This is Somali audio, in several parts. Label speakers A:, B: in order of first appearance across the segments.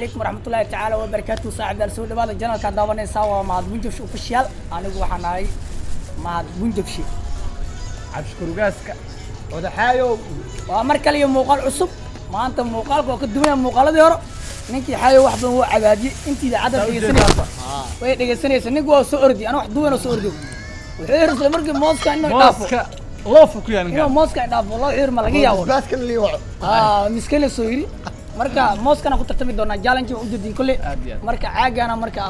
A: Calaykum waraxmatullaahi tacaala wabarakaatuh. Saaxiibyaal, soo dhawaada. Channelkaan daawanaysaa waa Mahad Bunjabshi Official. Anigu waxaan ahay Mahad Bunjabshi.
B: Cabshukurugaaska.
C: Wadaxaayow.
A: Waa mar kale iyo muuqaal cusub. Maanta muuqaalka waa ka duwan yahay muuqaaladii hore. Ninkii Xaayo wax badan wuu cadaadiyey. Intii idaacadda dhegeysanaysa way dhegeysanaysa. Ninku waa soo ordi, ana wax duwan oo soo ordi. Wuxuu yiri isla markii mooska inuu dhaafo.
B: Mooska loofu ku yaal.
A: Inuu
B: Ninkaan
A: mooska dhaafo loo xir ma laga yaabo.
C: Basbaaskan lii waco.
A: Ah, miskeen la soo yiri. Marka mooskana ku tartami doonaa, challenge waa ujeedin kolle.
B: Aad iyo aad.
A: Marka caagana marka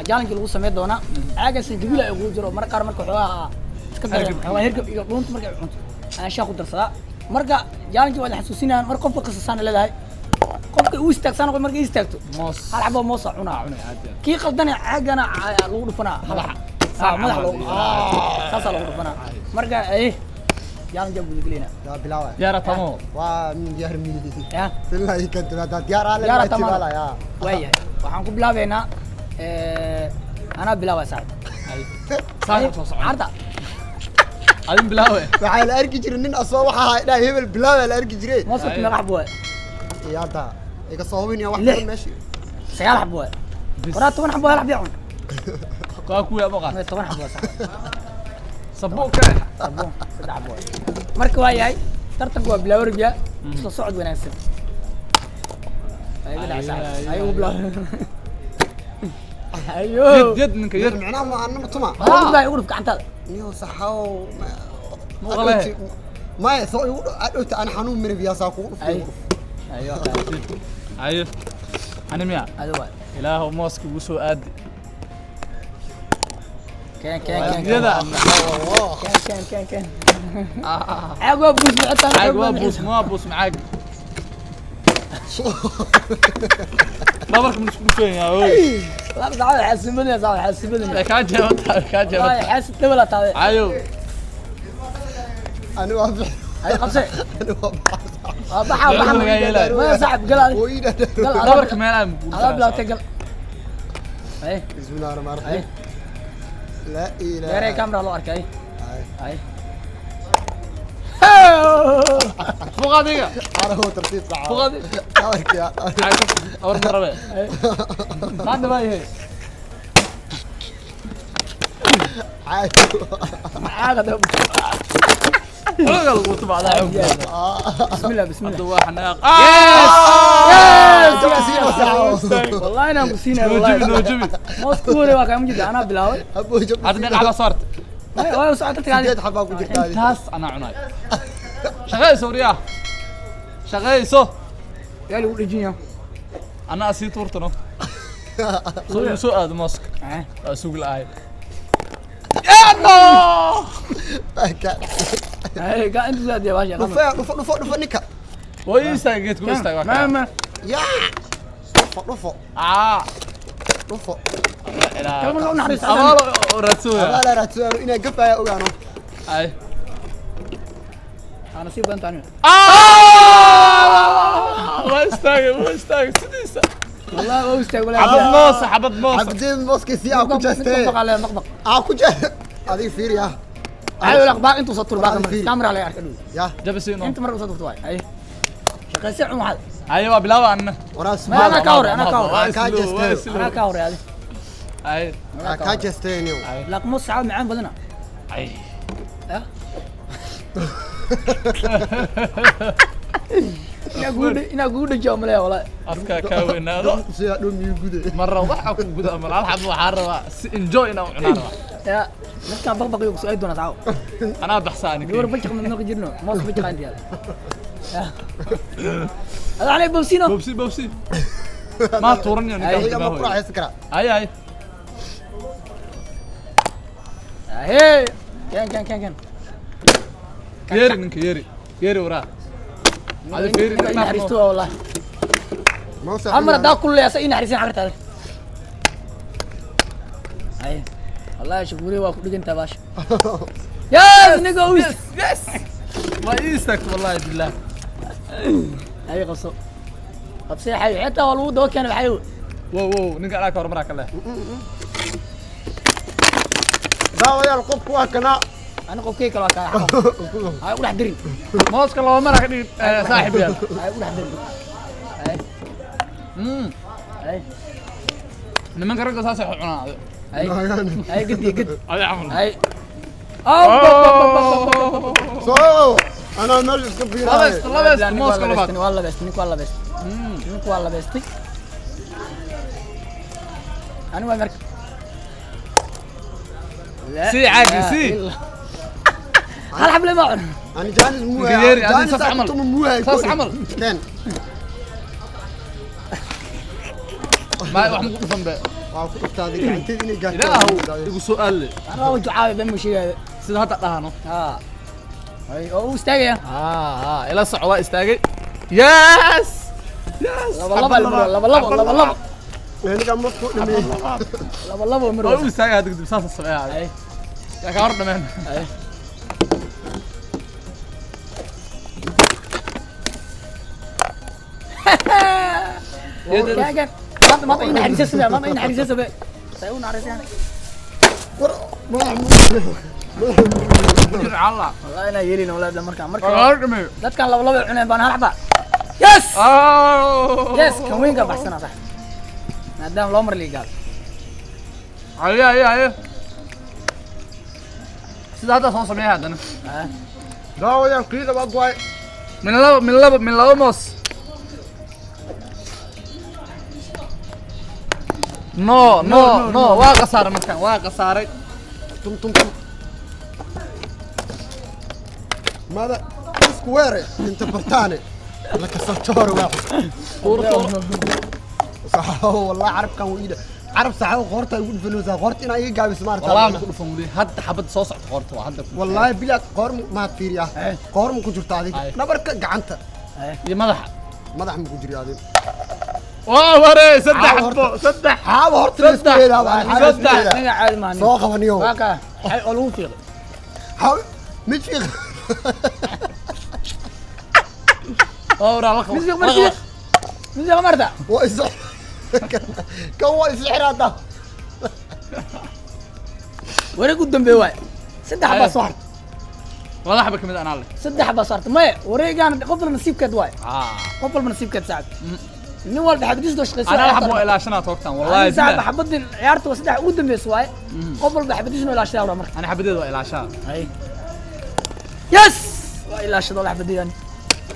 A: challenge lagu sameyn doonaa. Caaga sanjabiil ay ugu jiro marka qaar, marka xoogaa iska dareemo
B: Hergeb.
A: Xoogaa hergeb iyo dhuunta markay cunto ayaan shaah ku darsadaa. Marka challenge waa la xasuusinayaan. Mar qofka qasasaan leedahay, qofka uu istaagsan marka istaagto
B: moos
A: hal xabo moosa cunaa.
B: Cunay, aad iyo aad.
A: Kii qaldana caagana lagu dhufanaa.
B: Madaxa.
A: Ah, madaxa loogu saasaa lagu dhufanaa. Marka challenge guda geleynaa.
C: Yaa bilaawa.
B: Diyaara tamo.
C: Waa min diyaar miidi.
A: Ya.
C: Billahi kan daa diyaar ale.
A: Diyaar tamaam.
C: Ya.
A: Waayahay, waxaan ku bilaabeynaa, anaa bilaabaya, saaxib.
B: Saan soo socon.
A: Carta.
B: Adin bilaawe.
C: Waxaa la arki jiray nin asoo waxa ahaa dhahay hebel bilaawa la arki jiray.
A: Mooska meeqa xabo waay?
C: Yaada iga soo hubin ya wax
A: Lix.
C: badan meesha.
A: 9 xabo waay. Waraa 10 xabo, hal xabo cun.
B: Waa kuwa ma qaat.
A: 10 xabo waa sax.
B: Sabo ka.
A: Sabo 3 xabo waay. Marka waa yahay, tartanku waa bilaawarbiya. Isla socod wanaagsan. Ayaga dhac, saaxib. Ayagu bilaab ayo.
B: Yad yad ninka yad.
C: Micnaha ma anna tuma.
A: Ugu bilaab, ugu dhuf gacantaada.
C: Niyo saxaw.
B: Muuqale.
C: Maya soo igu adhowta aan xanuun mirib yaa saa kugu
A: Ay.
C: dhuftay.
A: Ayo.
B: Ayo. Ani miya?
A: Adi waay.
B: Ilaahu mooska ugu soo aadi.
A: Keen, keen, keen.
B: Yada.
A: Keen, keen, keen, keen. Caag waa buus xitaa.
B: Caag waa buus, ma buus macaag. Dhabarka ma isku dhufan oy.
A: Laba saacad xaasimadina, saacad xaasimadina.
B: Kaa jeebata, kaa
A: Wallahi
B: jeebata.
A: Xaasid dabala taade.
B: Ayo.
C: Ani waa bix.
A: Ay, qabse.
C: Ani waa baxa.
A: Waa baxa, baxa.
B: Laga yeelaayo.
A: Maya saaxib, gal adi.
C: Oo ii dhadhan.
A: Gal.
B: Dhabarka meelaha.
A: Adaa bilaabtay, gal. Ay.
C: Bismillahi rahmaani
A: ay
C: rahiim. Laa ilaaha.
A: Deeray camera loo arkay.
C: Ay.
A: Ay.
B: Fuq adiga.
C: Arahu tartiib saxa.
B: Fuq adiga.
C: Dhabarka yaa.
B: Awar ma rabe. Maanta baa yahay.
C: Caadi.
A: Caaga dab.
B: Xoga lagu tubacdaa xoog.
A: Bismillah, bismillah.
B: Hadda waa xanaaq.
A: Yes.
C: Yes.
A: Wallahi inaan ku siinaya.
B: Noo
A: Wallahi
B: jabi, noo jabi.
A: Moos ku hore waa kaa mujida, anaa bilaabay.
C: Abo jab.
B: Hadda meeqa xabaa saarta?
A: Way socota tagaadi.
C: 8 xabaa ku jirtaa.
B: Intaas anaa cunay. Shaqayso wariyaa. Shaqayso.
A: Yaa lagu dhejin.
B: Anaa sii tuurtano. Soo igu soo aado mooska.
A: Yaa.
B: Waa suug la'ahay. Yaa no!
A: Ay, ka inta saad yaa baasha.
C: Dhufo dhufo dhufo dhufo ninka.
B: Waa ii istaag, geedku istaag waa
A: Ma
B: kaa.
A: ma.
C: Yaa. Dhufo dhufo
B: Aa.
C: dhufo.
A: Kalma loo naxariisto.
B: Abaal oo raadsoya.
C: Abaal raadsoya inaa gafaya ogaano.
B: Ay.
A: Ana sii badan taani.
B: Ah! Waa istaagay, waa istaagay sidiisa.
A: Wallahi waa istaag walaa.
B: Xabad moos, xabad moos.
C: Cabdin mooska si aa ku jeestee.
A: Baqale maqbaq.
C: Aa ku jeest. Adiga fiiri ah.
A: Ay wala baaq intuu soo tur baaq
C: Adiga fiiri.
A: camera la arkay.
C: Yaa.
B: Jabisiino.
A: Inta mar usoo turto waay. Ay. Shaqaysi cun waxaad.
B: Ay waa bilaaba anna.
C: Waraas.
A: Ma ana ka hore, ana ka hore.
B: Waa
C: Kaa
B: islow, waa
C: jeestay.
B: islow.
A: Ana ka hore adi.
B: Ay.
C: Aa kaa jeestee niyow.
B: Ay.
A: Laqmo saacad macaan badana.
B: Ay.
A: Ya. Ina guud dhajiyo malaya wallahi.
B: Afka kaa weynaado.
C: Sidaa dhow miyuu gude.
B: Marra waxa ku guda mal hal xabo waxaa rabaa si enjoy inaan u cunaa rabaa.
A: Ya. Dadka baqbaq iyo soo ay doona saaw.
B: Anaa baxsaa aniga.
A: Gabar bajaq ma noqon jirno. Moos bajaq aan diyaar. Ya. Hada anay bobsino.
B: Bobsi bobsi. Ma tuuran yo ninka.
C: Adiga ma ku raaxaysan karaa.
B: Ay ay.
A: Hey. Ken ken ken ken.
B: Yeeri ninka yeeri. Yeeri waraa. Adi fiiri.
A: Ninka naxariisto wallahi.
C: Moosa.
A: Amar daa kullu asa ina xariisin xaqirtaada. Ay. Wallahi shukuri waa ku dhigantaa baash. Yes, nigga us.
B: Yes. Waa ii istaagtay wallahi billah.
A: Ay qabso. Qabsay xay xitaa waa lagu daba keenay xay.
B: Wow wow ninka anaa ka hormaraa ka leh.
C: Daawayaal qofku waa kana.
A: Ana qofkay kale waa kaa. Ay u dhex dirin.
B: Mooska laba mar ka dhig saaxiib yaal.
A: Ay u dhex dirin. Ay. Ay.
B: Nimanka ragga saasay wax u cunaan adiga.
A: Ay. Ay, gedi gedi.
B: Adiga camal.
A: Ay.
C: Soo anaa meel iska fiiraayo.
B: Labeest, labeest, mooska labaad.
A: Waa labeestay ninku, waa labeestay ninku, waa labeestay. Ani waa marka.
B: Sii caagi, sii.
A: Hal xable ma cun.
C: Ani jaanis muu
B: Ninka yeeri, adiga saas camal.
C: Muhay.
B: Saas camal.
C: Ken.
B: Ma wax ma ku dhufan be.
C: Waa ku dhuftaaday gacanteed inay gaarto.
B: Ilaahu igu soo aalle.
A: Anaa waa ducaawe been mu sheegaayo.
B: Sida hadda dhahano.
A: Haa, ay oo u istaagaya.
B: Ah, ila soco, waa istaagay. Yes. Yes.
A: Laba laba laba laba laba laba.
C: Ninka ma ku dhameeyay.
A: Laba laba mar.
B: Waa u istaagay hadda kadib, saas sameeyaa.
A: Ay.
B: Yaa ka hor dhameen.
A: Ay. Taagan maanta, maanta ina xariisasa, maanta ina xariisasa be say u naxariisayaan.
C: War madax muu.
B: Allah.
A: Wallahi inaa yeelina wallahi markaan
B: Waa
A: marka
B: hor dhameen.
A: Dadkan laba laba ay cuneen baan hal xaba. Yes.
B: Oh.
A: Yes, kan weynka baxsana sax maadaama loo mar liigaado.
B: Aye, aye, aye. Sida hadda soo sameeyaa haddana.
C: Daawayaan kii labaad waay.
B: Min laba, min laba, min laba moos. No, no, no, waa khasaaray markaan, waa khasaaray.
C: Tum tum tum. ماذا square انت برتاني لك ساتور واحد.
B: Tuur, tuur.
C: صح والله عرب كان ويدا عرب صح قورتا يقول فلوسها قورت انا اي قابس ما
B: Wallahi ma ku dhufan weli. Hadda xabad soo socota qoorta waa hadda.
C: والله بلا قور ما فيريا قور ما كجرت هذه نبرك قعنته.
B: Iyo madaxa.
C: مدح ما كجري هذه.
B: Waa waree saddex xabo, saddex.
C: حاب هورت.
B: Saddex. Saddex.
A: Naga caadi maahan.
C: soo qabaniyo.
A: Waa kaa xay oo lagu fiiqay.
C: حاول mid fiiq.
B: Waa waraa la qabo.
A: Mid fiiq marti, mid fiiq marta.
C: waa is kan waa isxir hadda.
A: Wareeg u dambeey waay, saddex baa soo hartay.
B: Laba xabo kamid anaa leh.
A: Saddex baa soo hartay. Maya, wareegaan qof walba nasiibkeed waay.
B: Ah.
A: Qof walba nasiibkeed saacad nin walba xabadiis doo shaqeysa.
B: Anaa xabo waa ilaashanaa toogtaan wallahi.
A: Saaxib
B: Billah.
A: xabadin ciyaarta waa saddex ugu dambeysa waay, qof walba xabadiis noo ilaashadaa waraa marka.
B: Ana xabadeeda waa ilaashaa.
A: Ay, yes, waa ilaashada wala xabadidan.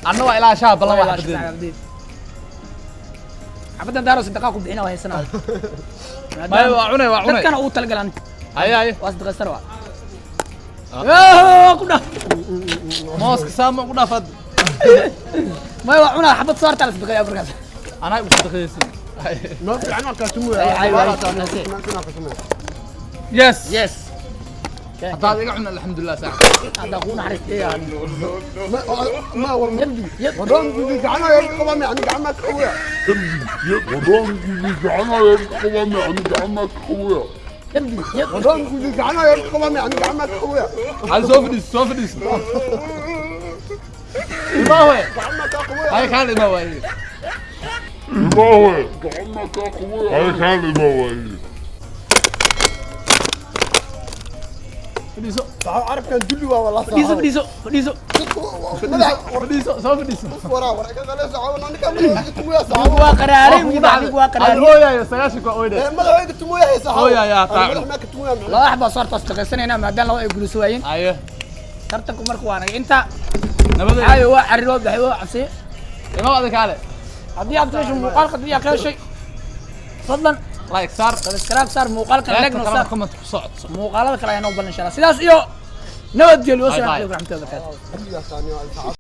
B: Anna waa ilaashaa, ballan waa xabadeeda.
A: Xabadan daaro sadaqaa ku bixina waa haysanaa.
B: Maya, waa cunay, waa cunay.
A: Dadkana ugu talagalan.
B: Haye, haye.
A: Waa sadaqaysana waa ku dhaaf.
B: Mooska saama ugu dhaafad.
A: Maya, waa cunaa xabad soo hartaa la sadaqeeyaa markaas.
B: Anaa igu sadaqaysan.
C: Ma fiican ka tumuya.
A: Ay, ay, ay.
B: Yes.
A: Yes.
B: Haddaad iga cuna, alxamdulilah saaxib.
A: Haddaa kuu naxariistay yani.
C: ما هو
A: yep.
C: ودون gacmaha yar qabaa yani gacmaha ka qawiya.
D: ودون gacmaha yar qabaa yani gacmaha ka qawiya.
A: Yep.
C: ودون gacmaha yar qabaa yani gacmaha ka qawiya.
B: Hal soo fadhiis, soo fadhiis. Imaawe.
C: Gacmaha ka qawiya.
B: Hay kaal imaawe.
D: Imaawe gacmaha ka qawiya. Hay kaal imaawe.
B: Fadhiiso.
C: Saxo carabkan dulli waa wallah.
A: Fadhiiso, fadhiiso, fadhiiso.
C: Madax.
B: Fadhiiso, soo fadhiiso.
C: Waraa waraa ka qale saxo ninka madaxa tumuya
A: Ninku
C: saxo.
A: waa qaraaray, ninku waa
B: Ad
A: qaraaray.
B: ooyayo 90 waa ooyday.
C: Madaxa tumuya saxo.
B: Ooyaya, taacu.
C: Madaxa ma ka tumuya.
A: Laba xabaa soo harta sadaqaysanaynaa maadaama laba ay guulayso waayeen.
B: Haye.
A: Tartanku marka waa naga inta.
B: Nabadeed.
A: Caayo waa carri, waa baxay, waa cabsiye.
B: Imaw adiga kaale.
A: Haddii aad ka hesho muuqaalka, haddii aad ka heshay, fadlan
B: Like saar.
A: Subscribe saar muuqaalkan, like noo saar.
B: Comment ku socodso.
A: Muuqaalada kale ayaa noo balan insha Allah. Sidaas iyo nabadgelyo.
B: Bye
A: Wasalaamu
B: bye.
A: calaykum waraxmatullahi wabarakaatu.
C: Dulli yaa saaniyo.